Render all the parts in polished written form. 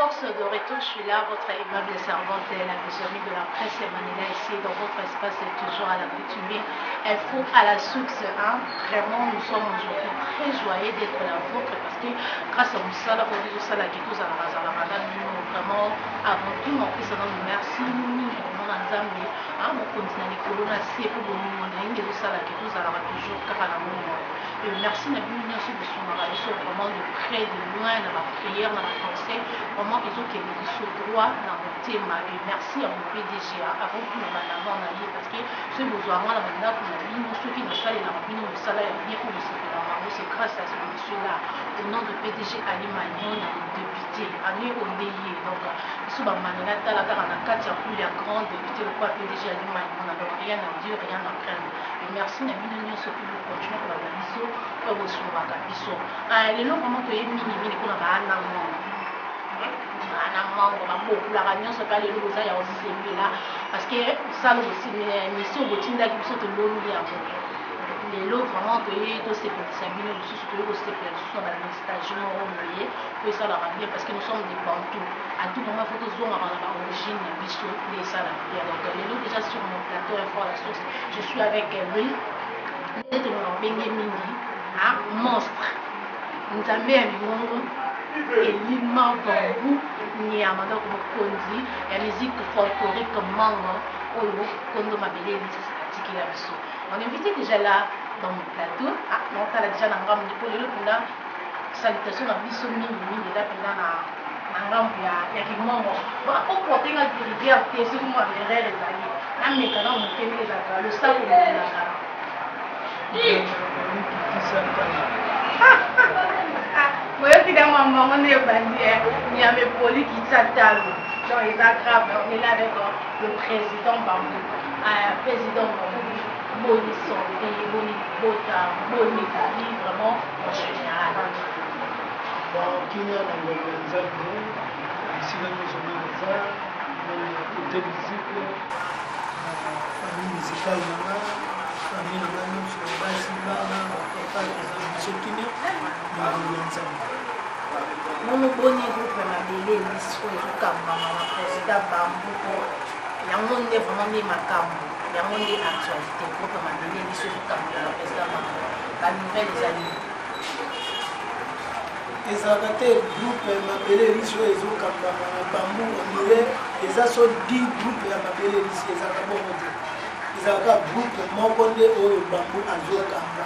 Force de retour, je suis là, votre aimable servante, la Benjamin de la presse Manila ici, dans votre espace toujours à l'accoutumée. Info à la source, hein. Vraiment, nous sommes aujourd'hui très joyeux d'être la vôtre parce que grâce à mosala oyo tozosalaki tozalaka zalaka na bino vraiment avant tout napesa nano merci mingi vraiment na Nzambe ah, mokonzi na likolo na se mpo bolingo na ye nde ezosalaki tozalaka toujours kaka na bomoi. Et merci na bino nyonso bosungaka biso vraiment de près de loin na ba prière na ba conseil, vraiment ezokende biso droit na motema. Et merci à mon PDG avant tout na banama na ye parce que soki bozwaka nga na bandako na bino, soki nasalelaka bino mosala ya bien oyo bosepelaka yango, c'est grâce à ce monsieur là au nom de PDG Ali Maimona, le député année oyo nde ye. Donc biso bamanela tala kaka na kati ya poule ya grand député lokola PDG Ali Maimona, donc rien à dire, rien à craindre. Et merci na bino nyonso mpe bocontinue kolanda biso oyo bosungaka biso. Lelo vraiment toye mingimingi mpona baana mongo, baana mongo babokulaka nyonso mpe lelo boza ya kosepela parce que salo mission botindaki biso tolongi yango. Lelo vraiment toye tosepelisa bino lisusu, toye kosepela lisusu na banostalgie moko boye po esalaka bien parce que nous sommes des Bantous. À tout moment faut tozongaka na baorigine na biso nde esalaka bien. Donc lelo déjà sur mon plateau Info à la source, je suis avec lui nde tolonga kobenge mingi a monstre Nzambe ya mingongo Elima Bambu Nyama, donc mokonzi ya musique folklorique mango oyo kondo mabele elisi atikela biso. On invité déjà là dans mon plateau, ah, naotala déjà na ngambo mpo lelo mpenza salutation na biso mingi mingi eza mpenza na ngambo ya kimongo. Oporte nga rivière te soki mwa erreur ezali, nameka na moke ndenge ezalaka losako mokolaka. Boyoki na mamango nde ebandi nyama epoli kitsa talo, donc eza grave. On est là avec le président Bambou. Président Bambou, boni santé, boni bota, boni vie vraiment en général? Bon, kimia na ngolu ya Nzambe esika nyonso nga naza na côté musique, na famille musicale na nga, famille na nga nyonso, basi, bana, bapapa, toza na biso kimia na ngolu ya Nzambe. Mono boni groupe mabele elisi oyo ezokambama na président Bambu, po yango nde vraiment nde makambo yango nde actualité. Groupe mabele elisi ezokambama na président Bambu, banouvelle ezali? Ezalaka te groupe mabele elisi oyo ezokambama na Bambu, on dirait eza so di groupe ya mabele elisi. Ezalaka bongo te, ezalaka groupe moko nde oyo Bambu azokamba.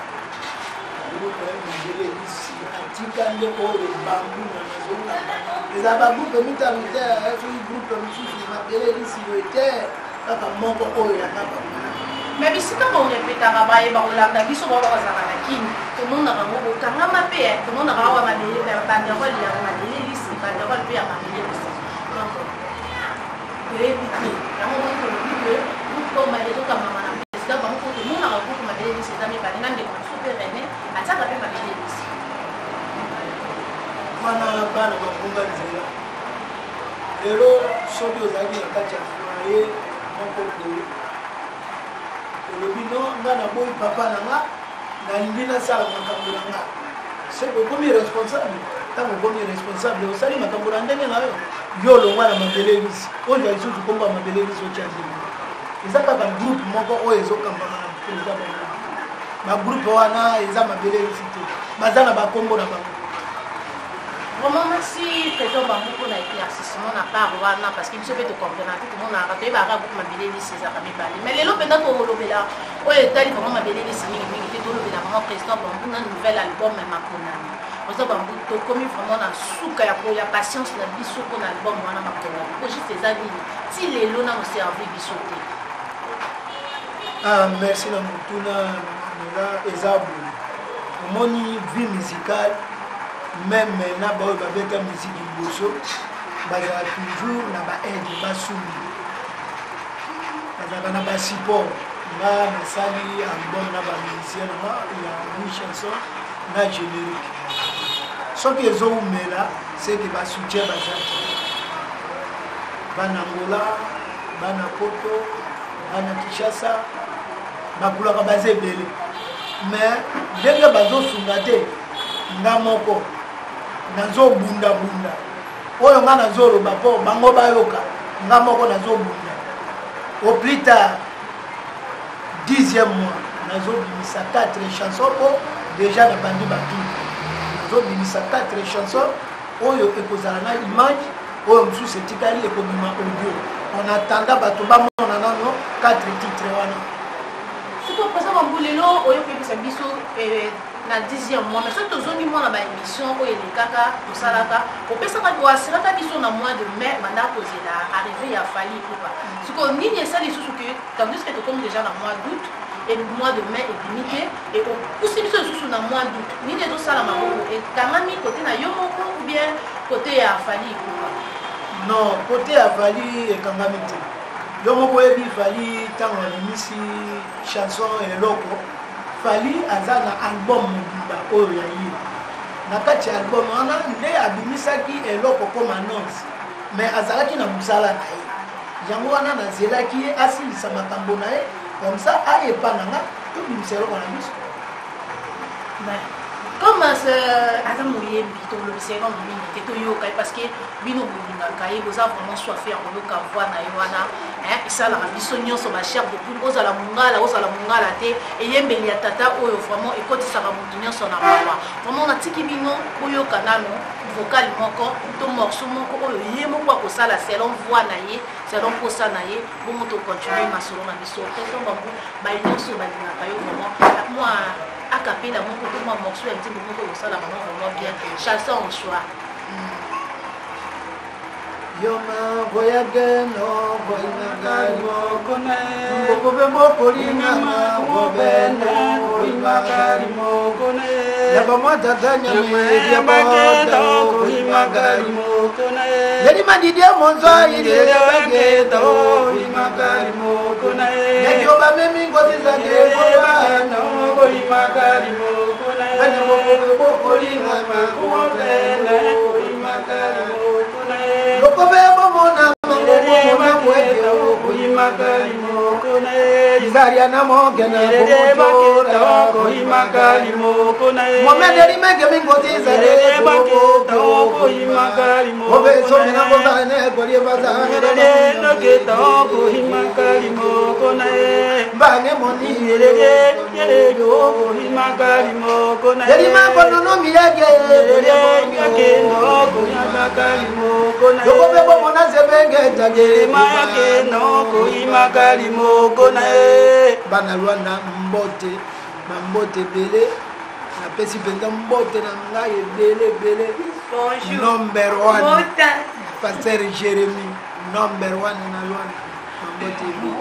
Groupe mabele elisi atika nde oyo Bambu na azokamba. Ezala bagroupe mitano te, soki groupe mosusu mabele elisi boye te, kaka moko oyo yanga Bambu. Mais bisika borepetaka, bayeba kolanda biso bao bazalaka na Kini, tomonaka yango bokangama mpe tomonaka awa banderole ya mabele lisi, banderole mpe ya mabele lisi, donc toyebi te yango moni tolobi ke groupe oyo mabele ezokambama na président bango, po tomonaka groupe mabele lisi eza mibale na ndeko na biso mpe René atiaka mpe mabele lisi. Wana bana babunga nzela. Lelo soki ozalaki na kati ya foyer moko boye, olobi: "No, nga naboyi papa na nga, nalingi nasala makambo na nga", soki okomi responsable, ntango okomi responsable, osali makambo na ndenge na yo, yo olongwa na mabele elisi, ozwa lisusu nkombo ya mabele elisi otya ndenge. Eza kaka groupe moko oyo ezokambama na président bango. Bagroupe wana eza mabele elisi te, baza na bakombo na bango. Vraiment merci président Bambu mpona éclaircissement na part wana, parce que biso mpe tocomprena te, tomonaka, toyebaka groupe mabele lisi ezalaka mibale. Mais lelo mpenza tolobela oyo etali vraiment mabele lisi mingimingi te, tolobela vraiment président Bambu na nouvel album Maponami. Président Bambu, tokomi vraiment na suka ya patience na biso mpona album wana Maponami, po juste eza nini ti lelo nano servi biso te? Ah, merci na motuna Manela. Eza boye, omoni vie musicale, même na baoyo babeta musique liboso, bazala toujours na baaide, basungi, bazalaka na basupport. Nga nasali album na bamusicien na nga ya 8 chanson na générique. Soki ezowumela, seke basoutien baza te. Bana Angola, bana Poto, bana Kinshasa bakulaka, baza ebele, mais ndenge bazosunga te, nga moko nazobundabunda. Oyo nga nazoloba mpo bango bayoka, nga moko nazobunda. Au plus tard dixième mois nazobimisa 4 chansons mpo déjà nabandi baclip. Nazobimisa 4 chansons oyo ekozala na image, oyo mosusu etikali ekobima audio. En attendant bato bamona nano 4 titres wana. Sikoyo président Bambou, lelo oyo koyebisa biso na 10e mois, mais soki tozongi mwa na baémission oyo elekaka tosalaka, opesaka oasiraka biso na mois de mai banda kozela arrivé ya Fally Ipupa. Sikoyo nini esali lisusu ke tandis que tokomi déjà na mois d'août et mois de mai ebimi te, et opusi biso lisusu na mois d'août? Nini ezosalama bongo? Ekangami côté na yo moko ou bien côté ya Fally Ipupa? Non, côté ya Fally ekangami te. Yo moko oyebi Fally, ntango abimisi chanson eloko, Fally aza na album mobimba oyo ya ye. Na kati ya album wana nde abimisaki eloko comme annonce, mais azalaki na mosala na ye. Yango wana nazelaki ye asilisa makambo na ye, comme ça ayepa na nga tobimisa eloko na biso. Comme aza moyembi, tolobisa ye nano mingi te, toyoka ye, parce que bino bolingaka ye, boza vraiment soif ya koyoka voix na ye wana. Esalaka biso nyonso bachair de poule, ozala mongala, ozala mongala te, eyembeli ya tata oyo vraiment ekotisaka motu nyonso na mawa. Vraiment natiki bino boyoka nano vocal moko to morceau moko oyo ye moko akosala selon voix na ye, selon posa na ye. Bongo tocontinue masolo na biso. Président Bambou, baye nyonso balingaka yo vraiment, mwa acapella moko to mwa morceau ya nzembo moko ekosala bango vraiment bien. Chanson en choix. Yoma voyageno voyagano bokobe bokolingana bobene yabamwatatanya yelimadidie monzwaili yajobamemi ngozi zake lokobe bomona izaria na mogena momedeli mege mingozi obesomena kozane kolie bazambange moni elimakonono miyage lokobe bomona zebenge bana Lwanda, mbote, bambote ebele napesi mpenza, mbote na ngai ebele ebele. Bonjour. Number one. Mota. Pasteur Jérémy, number one na Lwanda, bambote ebele.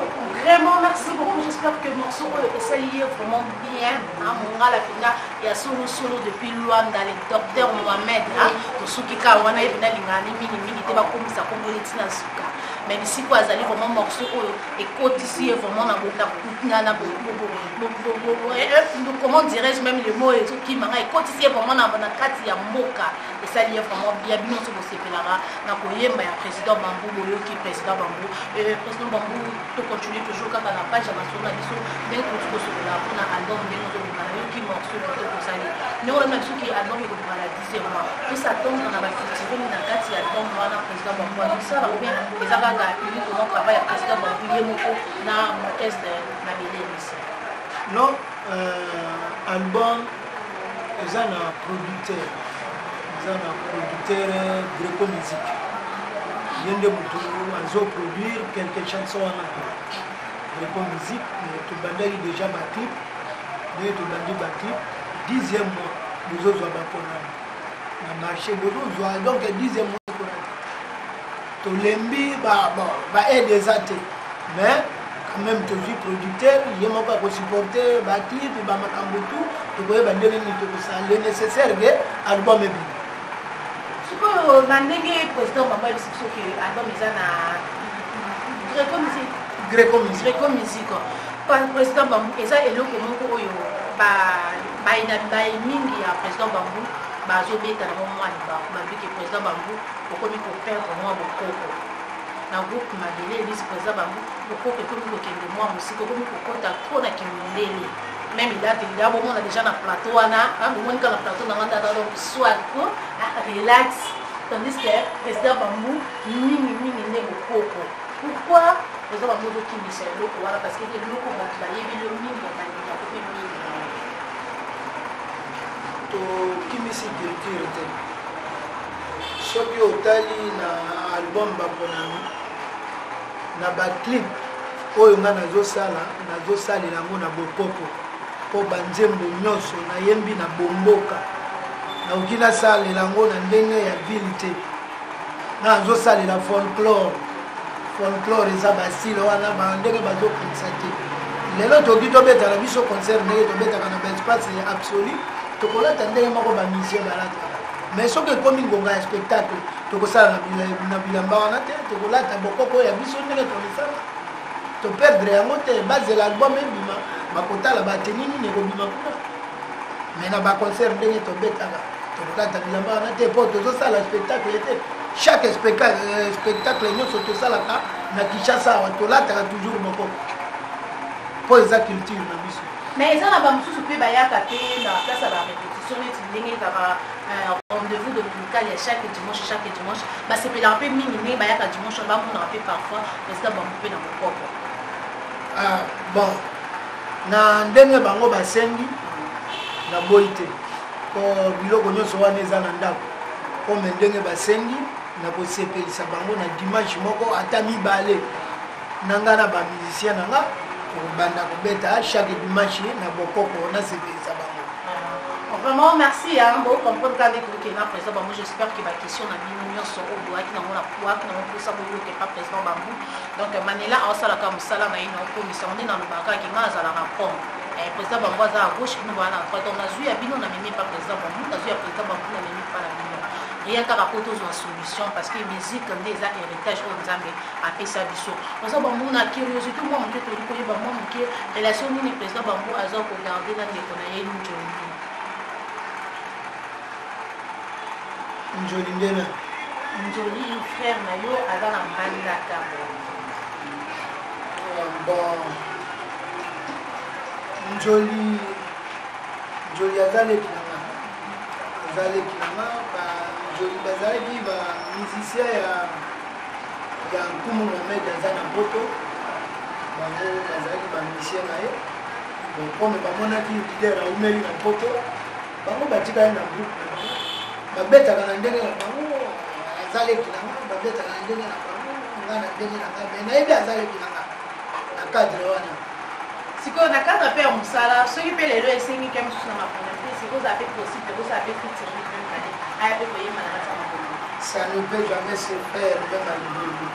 Vraiment, merci beaucoup. J'espère que le morceau esali ye vraiment bien. Hein, mongala mpenza ya solo solo depuis Luanda, le docteur Mohamed. Hein, tosuki ka wana, ye mpenza alingaka mingi mingi te bakomisa kombo neti na suka. Mais bisiko azali vraiment, morceau oyo ekotisi ye vraiment na comment dirais-je même, le mot ezokimanga, ekotisi ye vraiment na kati ya mboka, esali ye vraiment bien. Bino nyonso bosepelaka na koyemba ya président Bambou, boyoki président Bambou. Président Bambou, tocontinue toujours kaka na page ya masolo na biso. Ndenge touti kosolola mpona album, ndenge ozobima, nayoki morceau kitoko osali. Ndenge olami na biso ki album ekobima na 10 mois, tos'attendre na bafeaturing na kati ya album wana président Bambou azosala, ou bien eza kaka uniquement travail ya président Bambou ye moko na orchestre na Belenis? Non, album eza na producteur, eza na producteur Greco Music. Ye nde motu azoproduire quelque chanson wana, Greco Music. Tobandaki déjà baclip. Ndenge tobandi baclip, 10e mois bozozwa baponami na marché, bozozwa. Donc 10e mois ekona te, tolembi baaide eza te, mais quand même tozwi producteur, ye moko akosupporte baclip, bamakambo tout. Tokoyeba ndenge nini tokosala le nécessaire ke album ebima. Sikoyo na ndenge président Bambou ayebisi biso ke album eza na Greco Music. Greco Music. Greco Music. Président Bambou, eza eloko moko oyo baye mingi ya président Bambou bazobeta nango mwa libaku, balobi ke président Bambou okomi koperdre mwa bokoko na groupe Mabele Elise. Président Bambou, bokoko ekomi kokende mwa mosika, okomi kokɔta trop na kimondele. Même ilate bomona déjà na plateau wana, bomoni kaka na plateau nanga ndata, donc soit ko relax. Tandis que président Bambou mingi mingi nde bokoko. Pourquoi président Bambou ozokimisa eloko wana? Parce que eloko bato bayebi yo mingi, balingaka mpe mingi. Tokimisi culture te. Soki otali na album Baponami, na baclip oyo nga nazosala, nazosalela yango na bokoko, mpo banzembo nyonso nayembi na bomboka, nakoki nasalela yango na ndenge ya ville te. Nga nazosalela folklore. Folklore eza basile wana, bandenge bazokanisa te. Lelo tokoki tobeta na biso concert ndenge tobetaka na baespace absolu, tokolata ndenge moko bamusicien balataka, mais soki ekomi ngonga ya spectacle, tokosala na bilamba wana te, tokolata bokoko ya biso ndenge tomesana. Toperdre yango te. Bazela album ebima, bakotala bateni nini ekobima kuna. Mais na baconcert ndenge tobetaka, tokolata bilamba wana te, mpo tozosala spectacle te. Chaque spectacle nyonso tosalaka na Kinshasa awa, tolataka toujours bokoko, mpo eza culture na biso. Mais eza na bamosusu mpe bayaka te na place ya barépétition, neti ndenge ezaka rendez-vous dominical ya chaque dimanche. Chaque dimanche basepelaka mpe mingi ndenge bayaka dimanche, bamonaka mpe parfois président Bambu mpe na bokoko. Ah, bon, na ndenge bango basengi, naboyi te, po biloko nyonso wana eza na ndako. Comme ndenge basengi, nakosepelisa bango na dimanche moko ata mibale na nga na bamusicien na nga, tokobanda kobeta chaque dimanche na bokoko, nasepelisa bango. Vraiment merci, hein. Bo comprendre kaka ndenge tokokende na président Bambu. J'espère que baquestion na bino nyonso oyo boyaki nango na boyaki nango mposa boyoka epa président Bambu. Donc Manela aosalaka mosala na ye na okomisa ngo nde nalobaka ke nga azalaka pont. Président Bambu aza à gauche, bino boya na droite. Donc nazwi ya bino, namemi epa président Bambu, nazwi ya président Bambu, namemi epa na bino. Rien kaka po tozwa solution, parce que musique nde eza héritage oyo Nzambe apesa biso. Président Bambu, na curiosité mwa moke, tolingi koyeba mwa moke relation nini président Bambu aza kogarde na ndeko na ye Njoli. Njoli nde na Njoli, frère na yo, aza na Mbandaka. Bon, Njoli, Njoli aza leki na nga, aza leki na nga. Banjoli bazalaki bamusicien ya Nkumu Mohamed, aza na Poto. Bango bazalaki bamusicien na ye. Bon, comme bamonaki leader aumeli na Poto, bango batika ye na groupe na bango, babetaka na ndenge na bango. Aza leki na nga, babetaka na ndenge na bango, nga na ndenge na nga, mais nayebi aza leki na nga na cadre wana. Sikoyo na cadre mpe ya mosala, soki mpe lelo esengi ke mosusu na maponami mpe sikoyo ozala mpe possible kozala mpe featuring mpe aya mpe koyemba na kati ya maponami? Ça ne peut jamais se faire, même à liboso.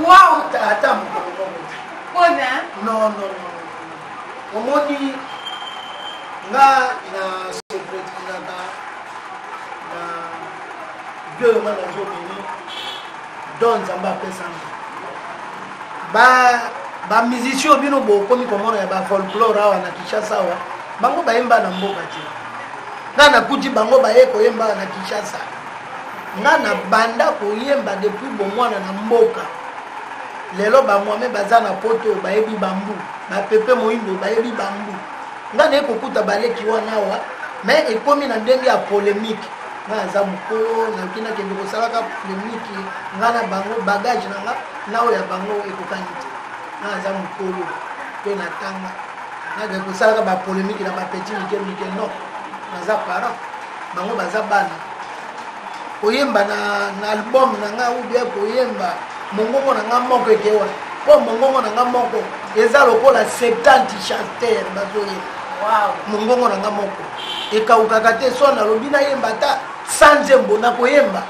Wow. Ata mokolo moko te. Mpona? Non, non, non. Omoni, nga na secrétaire na vie oyo nga nazomene, don Nzambe apesanga. Bamusicien oyo bino bokomi komona ya bafolklore awa na Kinshasa awa, bango bayemba na mboka te. Nga nakuti bango baye koyemba na Kinshasa. Nga na banda koyemba depuis bomwana na mboka. Lelo bamwame baza na Poto, bayebi Bambu, bapepe moyindo bayebi Bambu. Nga naye kokuta baleki wana awa, mais ekomi na ndenge ya polémique. Nga aza mokolo, nayoki nakende kosalaka polémique nga na bango, bagage na nga na oyo ya bango ekokani te. Nga aza mokolo mpe na tanga, nake kosalaka bapolémique na bapeti mike mike? Non, naza parent, bango baza bana. Koyemba na album na nga ou bien koyemba mongongo na nga moko eke wana, mpo mongongo na nga moko eza lokola 70 chanteur bazoyemba. Mongongo na nga moko ekawukaka te. So nalobi nayemba ata sa nzembo, nakoyemba,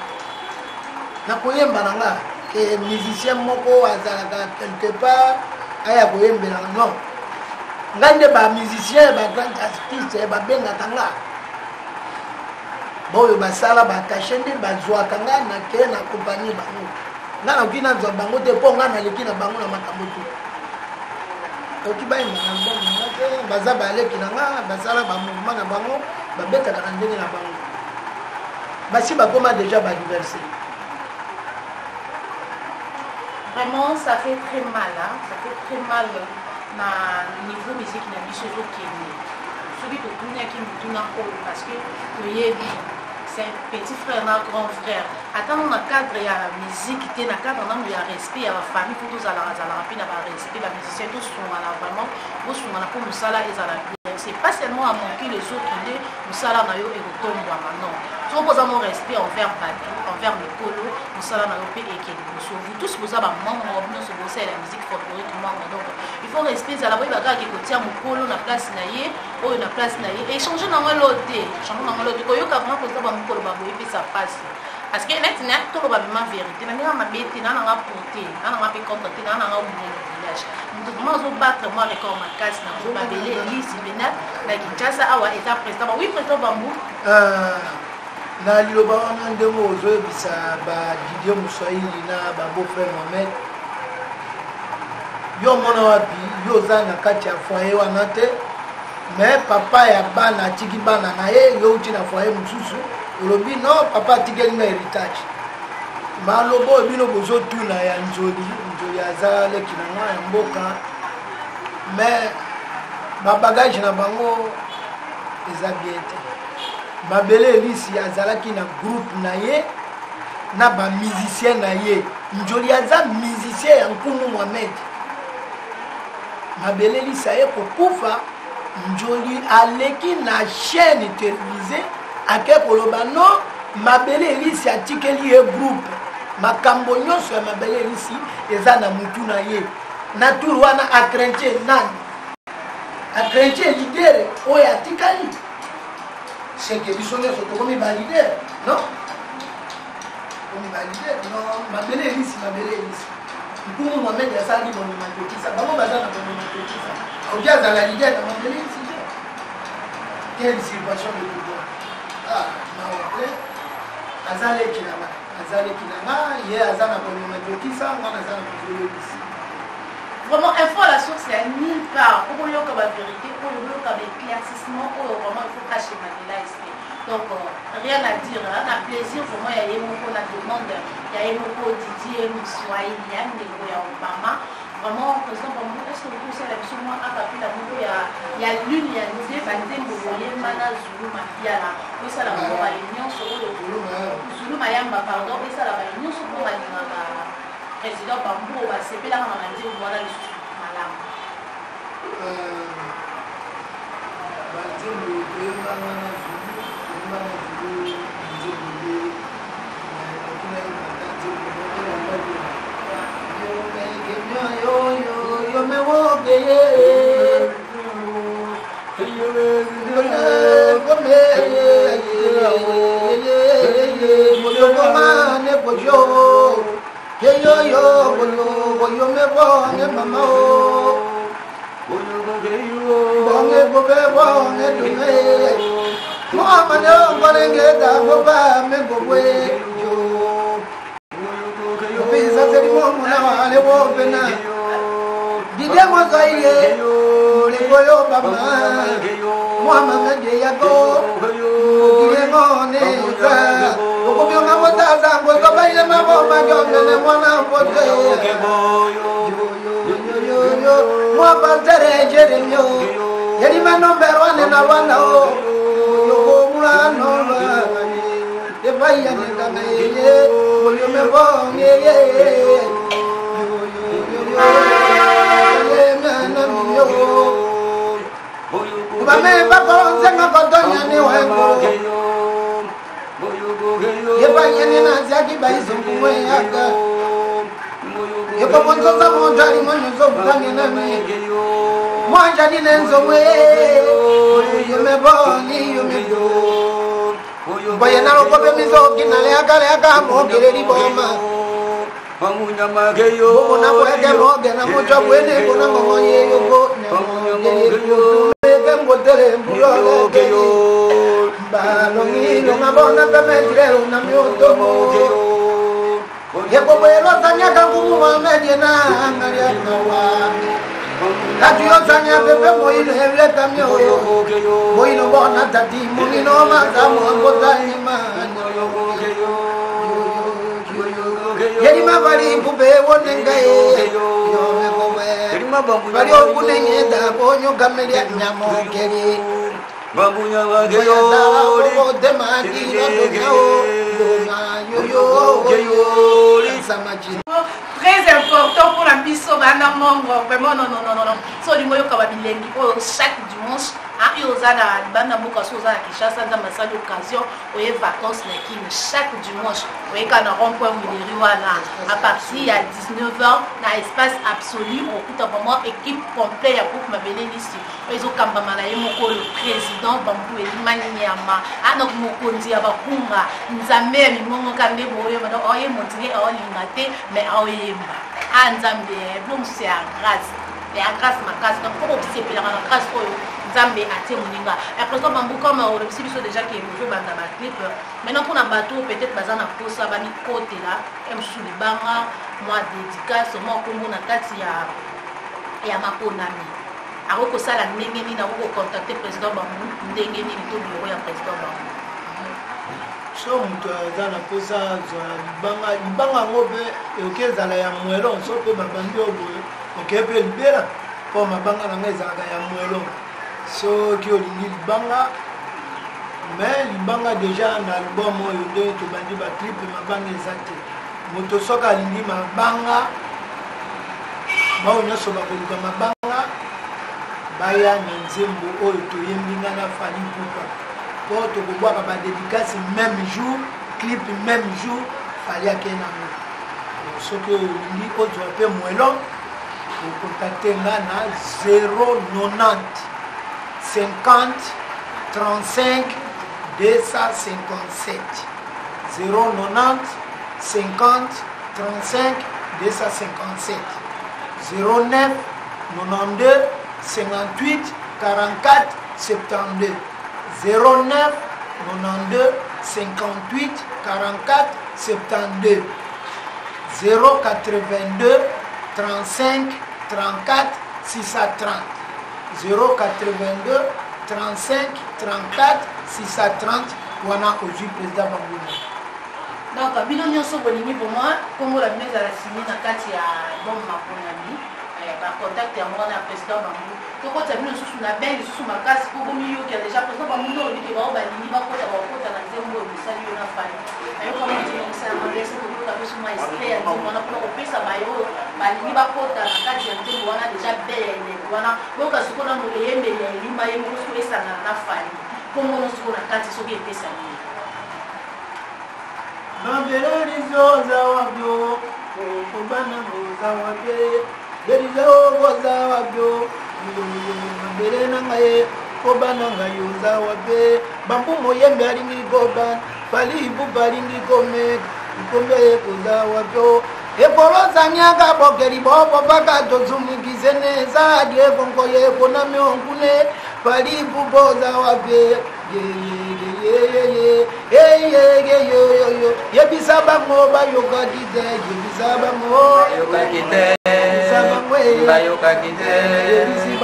nakoyemba na nga. Ke musicien moko azalaka quelque part aya koyembela, non. Ngai nde bamusicien, bagrand artiste babengaka nga, baoyo basala bacachet nde bazwaka nga, nake na accompagne bango. Nga nakoki nazwa bango te, mpo nga naleki na bango na makambo te. Oki bayemba na album na nga te. Baza baleki na nga, basala bamouvement na bango, babetaka na ndenge na bango, basi bakoma déjà badiverse. Vraiment, ça fait très mal, hein? Ça fait très mal na niveau musique na biso ezokende. Soki totuniaki motuna oyo, parce que toyebi C'est petit frère na grand frère. Ata nanu na cadre ya musique te, na cadre nanu ya respect ya ba famille, faut tozalaka zalaka mpe na ba respect, ba musiciens tosungana vraiment, bosungana mpo mosala ezala bien. C'est pas seulement à manquer les autres nde mosala na yo ekotombwama, non. Soki oza mo respect envers bato, envers mikolo, mosala na yo mpe eke liboso. Vous tous boza ba membre nyonso bosalela musique folklorique membre, donc il faut respect ezala. Boyeba kaka kotia mokolo na place na ye, oyo na place na ye, échange nango elo te, échange nango elo te. Koyoka vraiment koza bamokolo baboye epesa mpasi, parce que neti na toloba vraiment vérité na ndenge mabe te, na nanga pour te, na nanga mpe contre te, na nanga obunga na village. Moto vraiment azobattre mwa record makasi na mabele elisi mpena na Kinshasa awa eza président ba, oui, président Bambu. Na liloba wana, ndenge ozoyebisa ba Didier Moswahili na babeau-frère Mohamed, yo mona wapi? Yo oza na kati ya foyer wana te, mais papa ya bana atiki bana na ye, yo uti na foyer mosusu, olobi non, papa atikeli nga héritage. Maloba oyo bino bozotuna ya Nzoli, Nzoli aza leki na nga ya mboka, mais babagage na bango eza bien te. Mabele Elisi azalaki na groupe na ye na bamusicien na ye. Njoli aza musicien ya nkumu Mohamed. Mabele Elisi aye kokufa, Njoli aleki na chaîne télévisée, ake koloba non, Mabele Elisi atikeli ye groupe, makambo nyonso ya Mabele Elisi eza na mutu na ye. Na tour wana acrainte nani? Acrainte leader oyo atikali. Seke biso nyonso tokomi baleader? Non, komi baleader non. Mabele Elisi, Mabele Elisi, nkumu Mohamed asalaki bondima tokisa bango, baza na bondima tokisa, oki azala leader na Mabele Elisi te. Quelle usurpation de pouvoir! Ah, mawa plein. Aza leki na nga, aza leki na nga. Ye aza na bondima tokisa, nga naza na Mabele Elisi. Vraiment, info à la source ya nulle part po boyoka bavérité oyo, boyoka baéclaircissement oyo. Vraiment, il faut cacher Mandela esprit. Donc rien à dire, hein, na plaisir vraiment ya ye moko, na demande ya ye moko Didier Mswahili ya ndeko ya Obama. Vraiment, président Bambu, est ce que okosala biso mwa akapela moko ya lune ya nze banzembo boyemba na Zulu Mafiala, osala bango baye nyonso oyo, Zulu Mayamba, pardon, esala baye nyonso mpo balingaka président Bambu, oyo basepelaka na banzembo wana lisusu malamu? Banzembo toyembanga na Zulu, toyemba na Zulu banzembo ebele. Nakinayembaka nzembo moko nambaki yomewogeye. Moyogomane bojo yeyoyo boyomebonge mama o bonge bobe bonge dume moamane ongonenge dagoba mengobwe jo obisaseli momuna wale wopena Didie Moswahili lekoyo bama mwamamede yako okilengoneza okobionga motaza ngozobaile maboma jomene mwana mpote mwa pastere Jeremio yelimanomberwane na lwana o yokomulanola efaiyanekanga yeye oyomebongeye. Bame bakonzenga kotonyani wengo yebanyani naziaki baizonkumwe yaka yekomonzoza moto alimonyozo butangenami mwanjani nenzomwe yomeboni yomebo boye nalokope mizoki naleakaleaka mogeleli boma bomona bweke moge na moto bwene bona ngongo yeyoko nemogele mbotele mbuloleke balongi longa bona pemetirelo na miotomo yekoboyelosanyaka nkumu mamedie na angaliakawa katuyosanya pepe moyino evlekamio moyino bona tati mongino mazamu angotanyima yelima bali pupe wonengaye yomekowe bali okunengeda bonyokamelya nyamokeli. Très important pour la biso bana mongo vraiment non non non non so olingi oyoka ba bilengi oyo chaque dimanche ah yo oza na libanda mboka so oza na Kinshasa nzambe asali occasion oye vacances na Kin chaque dimanche oyeka na rond point Wileri wana à partir ya 19h na espace absolu okokuta vraiment équipe complet ya groupe Mabele Lisi oyo ezokambama na ye moko le président Bambu Elima Nyama ah donc mokonzi ya bakunga nzambe ya mingongo ka nde boyemba donc aoyemba ondire aolinga te mais aoyemba ah nzambe bilo mosusu ya grâce ya grâce makasi donc fo kosepelaka na grâce oyo nzambe atie moninga ya président Bambu comme olobisi biso déjà ke bozobanda baclip maintenant mpona bato peut-être baza na posa bamikotela ya mosusu libanga mwa dédicace mwa nkombo na kati ya maponami akoki kosala ndenge nini, akoki kocontacte président Bambu ndenge nini to bureau ya président Bambu? So moto aza na mposa azwa libanga, libanga yango mpe ekoki ezala ya mwelo. So mpe babandi oyo boye, okei mpe libela, mpo mabanga na ngai ezalaka ya mwelo. Soki olingi libanga, mais libanga déjà na album oyo ndenge tobandi baclip, mabanga eza te. Moto soki alingi mabanga, bao nyonso bakoluka mabanga baya na nzembo oyo toyembi nga na Fally Ipupa, mpo tokobwaka badédicace même jour, clip même jour, Fally ake nango. Soki olingi ozwa mpe mwelo, ocontacte nga na 090 50 35 257, 090 50 35 257, 09 92 58 44 72, 09 92 58 44 72, 082 35 34 630, 082 35 34 630. Wana ozwi président Bambuna. Donc bino nyonso bolingi vraiment nkombo na bino ezala simi na kati ya album maponami, bacontact yango wana ya président Bambu. Tokota bino lisusu na ben lisusu makasi mpo bomiyokia déjà président Bambu nde olobi ke bao balingi bakota, bakota na nzembo oyo bosali yo na Fally. Nayoka mo nzembo mosala mabe, soki okoyoka biso mwa extrait ya nzembo wana mpona kopesa bayo oyo balingi bakota na kati ya nzembo wana déjà be ya elengi wana. Boyoka sikoyo nano eyembeli ya Elima ye moko, soki esangana na Fally, kombono sikoyo na kati soki epesami. Mabele lizoza wabyo, kobana moza wabye belizo koza wabyo, mabele na ngai, kobana ngai oza wabe. Bambu moyembe alingi kobana, Fally Ipupa alingi komeka ikombe koza wabyo. Ekolosa miaka bokeli bobo paka tozumikizene zadie konko yeko na mionkune. Fally Ipupa oza wabe yebisa bango bayokaki te, yebisa bango. Bayokaki te. Yebisa bango. Bayokaki te. Yebisi.